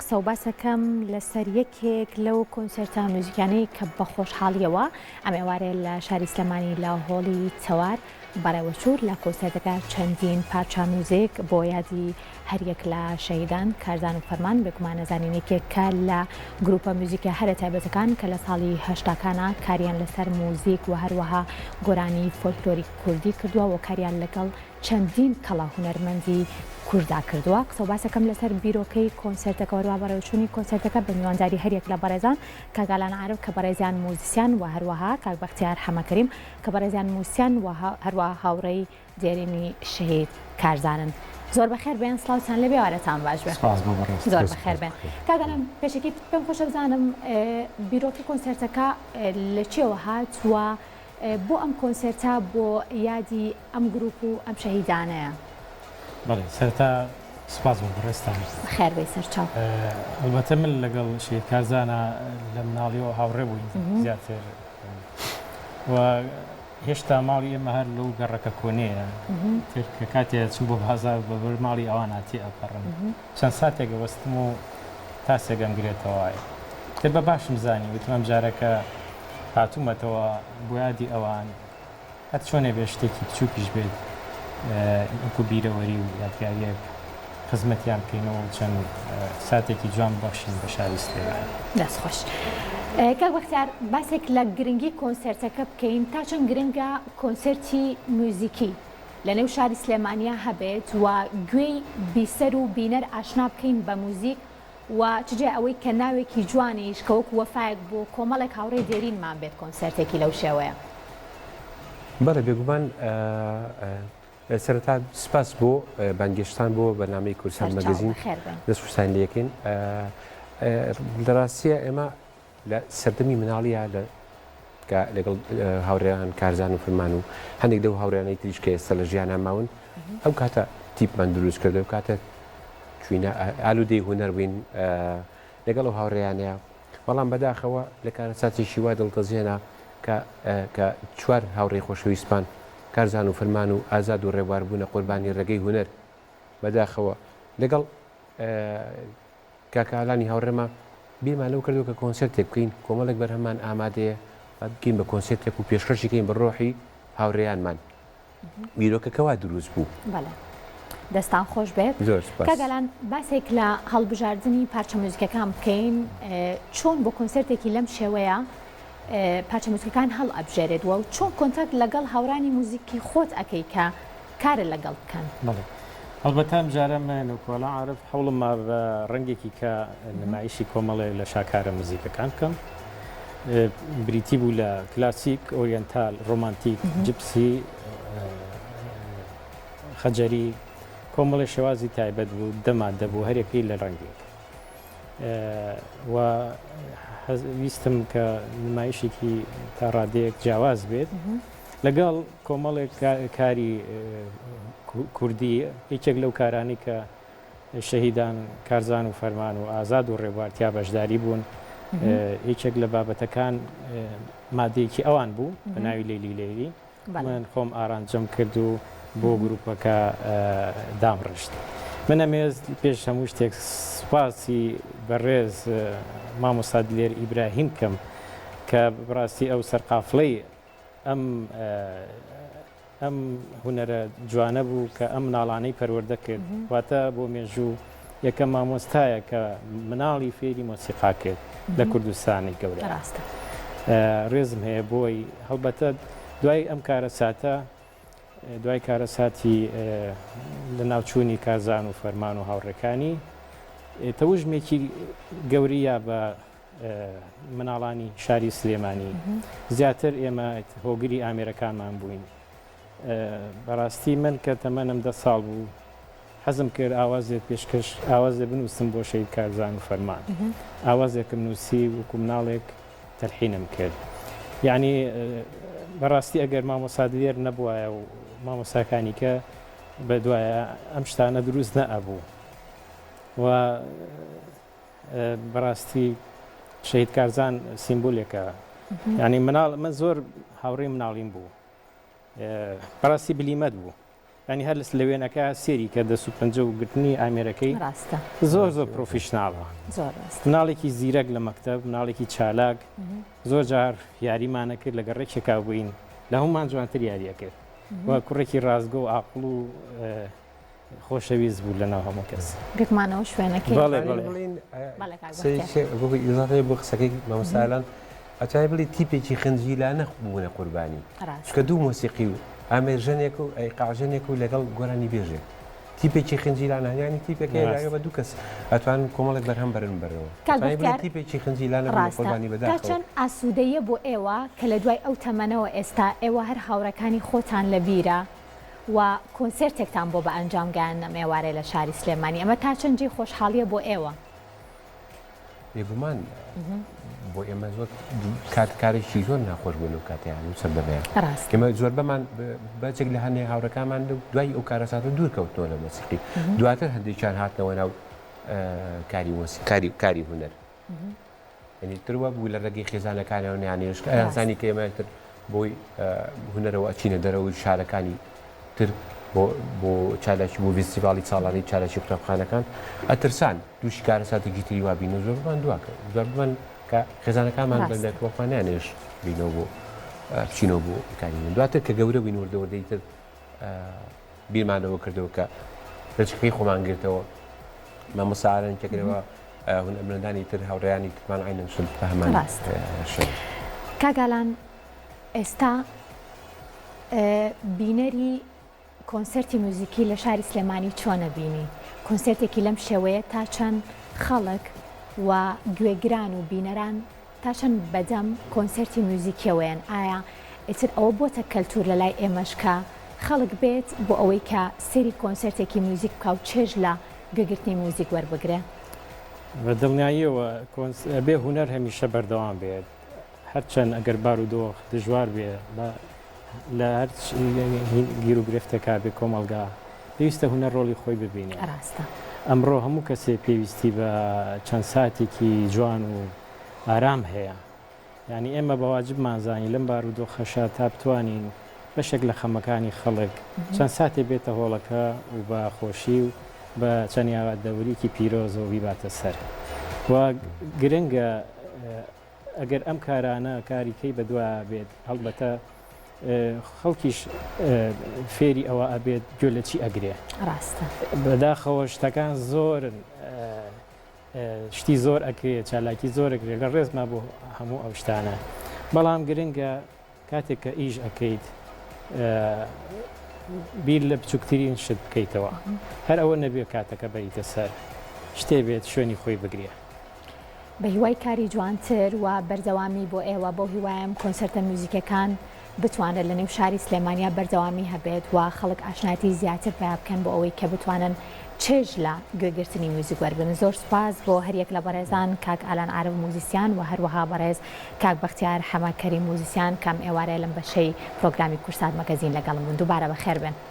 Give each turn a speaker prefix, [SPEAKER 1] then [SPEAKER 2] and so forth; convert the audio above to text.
[SPEAKER 1] قسە و باسەکەم لەسەر یەکێک لەو کۆنسێرتە میوزیکیانەی کە بە خۆشحاڵیەوە ئەم ئێوارەیە لە شاری سلێمانی لە هۆڵی چەوار بەڕێوەچوو. لە کۆنسێرتەکە چەندین پارچە میوزیک بۆ یادی هەریەک لە شەهیدان کارزان و فەرمان بێگومان ئەزانین یەکێکە لە گروپە میوزیکە هەرە تایبەتەکان کە لە ساڵی هەشتاکانا کاریان لەسەر موزیک و هەروەها گۆرانی فۆلکلۆری کوردی کردووە و کاریان لەگەڵ چەندین کەڵە هونەرمەندی کوردا کردووە. قسە و باسەکەم لەسەر بیرۆکەی کۆنسێرتەکە و هەروەها بەڕێوەچوونی کۆنسێرتەکە بە میوانداری هەریەک لە بەڕێزان کاک ئالان عارف کە بەڕێزیان موزیسیان و هەروەها کاک بەختیار حەمەکەریم کە بەڕێزیان موزیسیان و هەروەها هاوڕێی دێرینی شەهید کارزانن. زۆر بەخێر بێن سڵاوتان لێبێ ئێوارەتان باش بێ.
[SPEAKER 2] سپاس بۆ بەڕێزت.
[SPEAKER 1] زۆر بەخێر بێن. کاک ئالان پێشەکی پێم خۆشە بزانم بیرۆکەی کۆنسێرتەکە لە چیەوە هات و بۆ ئەم کۆنسێرتە بۆ یادی ئەم گروپ و ئەم شەهیدانەیە؟
[SPEAKER 2] بەڵێ سەرەتا سوپاس بۆ بەڕێزتان.
[SPEAKER 1] بەخێر بێی سەرچاو.
[SPEAKER 2] ئەڵبەتە من لەگەڵ شەهید کارزانا لە مناڵیەوە هاوڕێ بووین زیاتر و هێشتا ماڵی ئێمە هەر لەو گەڕەکە کۆنەیە تر کە کاتێ چم بۆ بازاڕ بە بەر ماڵی ئەوان تێ ئەپەڕم چەند ساتێک ئەوەستم و تاسێک ئەمگرێتەوە تر بە باشم زانی وتم ئەم جارە کە هاتوومەتەوە بۆ یادی ئەوان هەر چۆنێ بێت شتێکی بچووکیش بێت وەکو بیرەوەری و یادگارییەک خزمەتیان بکەین و چەند ساتێکی جوان ببەخشین بە شاری سلێمانی.
[SPEAKER 1] دەست خۆش. کاک بەختیار باسێک لە گرنگی کۆنسێرتەکە بکەین تا چەند گرنگە کۆنسێرتی میوزیکی لە نێو شاری سلێمانیا هەبێت و گوێی بیسەر و بینەر ئاشنا بکەین بە موزیک و چ جای ئەوەی کە ناوێکی جوانیش کە وەکو وەفایەک بۆ کۆمەڵێک هاوڕێی دێرینمان بێت کۆنسێرتێکی لەو شێوەیە.
[SPEAKER 3] بەڵێ بێگومان سەرەتا سپاس بۆ بانگێشتان بۆ بەرنامەی کوردستان
[SPEAKER 1] سەرچاو
[SPEAKER 3] مەگەزین
[SPEAKER 1] بەخێر بێن.
[SPEAKER 3] دەست خوشتان لێکەین لە ڕاستیە ئێمە لە سەردەمی مناڵیە لە کە لەگەڵ هاوڕێیان کارزان و فرمان و هەندێک لەو هاوڕێیانەی تریش کە ئێستا لە ژیانا ماون ئەو کاتە تیپمان دروست کرد ئەو کاتە چوینە ئالوودەی هونەر بووین لەگەڵ ئەو هاوڕێیانەیە بەڵام بەداخەوە لە کارەساتێکی وا دڵتەزێنە کە کە چوار هاوڕێی خۆشەویستمان کارزان و فرمان و ئازاد و ڕێبوار بوونە قوربانی ڕێگەی هونەر بەداخەوە لەگەڵ کاکە ئالانی هاوڕێما بیرمان لەو کردەوە کە کۆنسێرتێک بکەین، کۆمەڵێک بەرهەممان ئامادەیە، با بکەین بە کۆنسێرتێک و پێشکەشی کەین بە ڕۆحی هاوڕێیانمان. بیرۆکەکە وا دروست بوو.
[SPEAKER 1] بەڵێ. دەستان خۆش بێت.
[SPEAKER 3] زۆر سوپاس.
[SPEAKER 1] کاک ئالان باسێک لە هەڵبژاردنی پارچە موزیکەکان بکەین، چۆن بۆ کۆنسێرتێکی لەم شێوەیە پارچە موزیکەکان هەڵئەبژێرێت و چۆن کۆنتاکت لەگەڵ هاوڕانی موزیکی خۆت ئەکەی کە کارت لەگەڵ بکەن؟
[SPEAKER 2] بەڵێ هەڵبەتە ئەم جارە من و کۆلا عارف هەوڵم ما بە ڕەنگێکی کە نمایشی کۆمەڵێک لە شاکارە موزیکەکان بکەم بریتی بوو لە کلاسیک، ئۆریەنتال، ڕۆمانتیک، جپسی، خەجەری، کۆمەڵێ شێوازی تایبەت بوو، دە ماددە بوو هەریەکەی لە ڕەنگێک. و ویستم کە نمایشێکی تا ڕادەیەک جیاواز بێت لەگەڵ کۆمەڵێک کاری کوردی یەکێک لەو کارانی کە شەهیدان کارزان و فەرمان و ئازاد و ڕێبوار تیا بەشداری بوون یەکێک لە بابەتەکان مادەیەکی ئەوان بوو بە ناوی لەیلی لەیلی من خۆم ئارانجم کرد و بۆ گروپەکە دامڕشت. من ئەمەوێت پێش هەموو شتێک سوپاسی بەڕێز مامۆستا دلێر ئیبراهیم بکەم کە بەڕاستی ئەو سەرقافڵەی ئەم ئەم هونەرە جوانە بوو کە ئەم مناڵانەی پەروەردە کرد واتە بۆ مێژوو یەکەم مامۆستایە کە مناڵی فێری مۆسیقا کرد لە کوردستانی گەورە.
[SPEAKER 1] ڕاستە.
[SPEAKER 2] ڕێزم هەیە بۆی. هەڵبەتە دوای ئەم کارەساتە، دوای کارەساتی لەناوچوونی کارزان و فەرمان و هاوڕێکانی، تەوژمێکی گەوری یا بە مناڵانی شاری سلێمانی زیاتر ئێمە هۆگری ئامێرەکانمان بووین. بەڕاستی من کە تەمەنم دە ساڵ بوو حەزم کرد ئاوازێک پێشکەش ئاوازێ بنووسم بۆ شەهید کارزان و فەرمان ئاوازێکم نووسی وەکو مناڵێک تەلحینم کرد یعنی بەڕاستی ئەگەر مامۆستا دلێر نەبوایە و مامۆستاکانی کە بەدوایە ئەم شتانە دروست نەئەبوو و بەڕاستی شەهید کارزان سیمبولێکە یعنی مناڵ من زۆر هاوڕێی مناڵیم بوو بەڕاستی بلیمەت بوو. یانی هەر لە وێنەکە سێری کە دەست و پەنجە و گرتنی ئامێرەکەی
[SPEAKER 1] ڕاستە
[SPEAKER 2] زۆر زۆر professional ە.
[SPEAKER 1] زۆر ڕاستە.
[SPEAKER 2] مناڵێکی زیرەک لە مەکتەب، مناڵێکی چالاک، زۆر جار یاریمان ئەکرد لە گەڕەکێکا بووین لە هەموومان جوانتر یاری ئەکرد و کوڕێکی ڕاستگۆ و ئاقڵ و خۆشەویست بوو لەناو هەموو کەس.
[SPEAKER 1] گرتمانەوە شوێنەکەی.
[SPEAKER 2] بەڵێ بەڵێ.
[SPEAKER 1] بەڵێ کاک بەختیار.
[SPEAKER 3] ئیزافەیە بۆ قسەکەی مامۆستا ئالان ئەتوانی بڵێی تیپێکی خنجیلانە بوونە قوربانی چونکە دوو مۆسیقی و ئامێرژەنێک و ئەیقاعژەنێک و لەگەڵ گۆرانیبێژێک تیپێکی خنجیلانە یانی تیپێک هەیە لەگەڵ بە دوو کەس ئەتوانن کۆمەڵێک بەرهەم بەرن بەرەوە
[SPEAKER 1] کاک
[SPEAKER 3] ئەتوانی بڵێی
[SPEAKER 1] بەختیار
[SPEAKER 3] تیپێکی خنجیلانە بوونە
[SPEAKER 1] ڕاستە
[SPEAKER 3] قوربانی
[SPEAKER 1] تا
[SPEAKER 3] بەداخەوە.
[SPEAKER 1] چەند ئاسوودەییە بۆ ئێوە کە لە دوای ئەو تەمەنەوە ئێستا ئێوە هەر هاوڕێکانی خۆتان لە بیرە و کۆنسێرتێکتان بۆ بە ئەنجام گەیاندن ئەم ئێوارەیە لە شاری سلێمانی ئەمە تا چەند جێی خۆشحاڵیە بۆ ئێوە؟
[SPEAKER 3] بێگومان بۆ ئێمە زۆر کات کارێکی زۆر ناخۆش بوو لەو کاتەیان و سەردەمەیە
[SPEAKER 1] ڕاست
[SPEAKER 3] ئێمە زۆربەمان بەجێک لە هەندێک هاوڕەکانمان دوای ئەو کارەساتە دوور کەوتنەوە لە مۆسیقی دواتر هەندێکیان هاتنەوە ناو کاری مۆسیقی کاری کاری هونەر یعنی تر وە بوو لە ڕێگەی خێزانەکانەوە نیانێش ئەیانزانی کە ئێمە تر بۆی هونەرەوە ئەچینە دەرەوەی شارەکانی تر بۆ بۆ چالاکی بۆ ڤیستیڤاڵی ساڵانەی چالاکی قوتابخانەکان ئەترسان تووشی کارەساتێکی تری وا بین و زۆربەمان دوا کەوت زۆربەمان کە خێزانەکانمان بە
[SPEAKER 1] ڕاستە.
[SPEAKER 3] دایک نانێش بینەوە بۆ بچینەوە بۆ کاری من دواتر کە گەورە بووین وردە وردەی تر بیرمانەوە کردەوە کە ڕێچکەکەی خۆمان گرتەوە مامۆستا ئاران کەگرەوە هونەرمەندانی تر هاوڕێیانی ترمان عینەن شت بە هەمان
[SPEAKER 1] ڕاستە.
[SPEAKER 3] شێوە.
[SPEAKER 1] کاک ئالان ئێستا بینەری کۆنسێرتی موزیکی لە شاری سلێمانی چۆنە بینی؟ کۆنسێرتێکی لەم شێوەیە تا چەند خەڵک و گوێگران و بینەران تا چەند بەدەم کۆنسێرتی موزیکیەوەیەن؟ ئایا ئیتر ئەوە بۆتە کەلتور لەلای ئێمەش کە خەڵک بێت بۆ ئەوەی کە سەیری کۆنسێرتێکی موزیک بکا و چێژ لە گوێگرتنی موزیک وەربگرێ؟
[SPEAKER 2] بە دڵنیاییەوە ئەبێ هونەر هەمیشە بەردەوام بێت. هەرچەند ئەگەر بارودۆخ دژوار بێ بە لە هەر گیروگرفتێکا بێ کۆمەڵگا پێویستە هونەر ڕۆڵی خۆی ببینێ.
[SPEAKER 1] ڕاستە.
[SPEAKER 2] ئەمڕۆ هەموو کەسێ پێویستی بە چەند ساتێکی جوان و ئارام هەیە. یانی ئێمە بە واجبمان زانی لەم بارودۆخەشا تا بتوانین بەشێک لە خەمەکانی خەڵک چەند ساتێ بێتە هۆڵەکە و بە خۆشی و بە چەند یادەوەریکی پیرۆزەوە بیباتە سەر و گرنگە ئەگەر ئەم کارانە کاری کەی بەدوا بێت هەڵبەتە خەڵکیش فێری ئەوە ئەبێت گوێ لە چی ئەگرێ.
[SPEAKER 1] ڕاستە.
[SPEAKER 2] بەداخەوە شتەکان زۆرن شتی زۆر ئەکرێ چالاکی زۆر ئەکرێ لە ڕێزما بۆ هەموو ئەو شتانە بەڵام گرنگە کاتێک کە ئیش ئەکەیت بیر لە بچووکترین شت بکەیتەوە هەر ئەوە نەبێ کاتەکە بەریتە سەر شتێ بێت شوێنی خۆی بگرێ.
[SPEAKER 1] بە هیوای کاری جوانتر و بەردەوامی بۆ ئێوە، بەو هیوایەم کۆنسێرتە میوزیکەکان بتوانرێت لە نێو شاری سلێمانیا بەردەوامی هەبێت و خەڵک ئاشنایەتی زیاتر پەیا بکەن بۆ ئەوەی کە بتوانن چێژ لە گوێگرتنی میوزیک وەربگرن. زۆر سوپاس بۆ هەریەک لە بەڕێزان کاک ئالان عارف موزیسیان و هەروەها بەڕێز کاک بەختیار حەمە کەریم موزیسیان کە ئەم ئێوارەیە لەم بەشەی پرۆگرامی کوردسات مەگەزین لەگەڵم بوون. دووبارە بەخێربێن.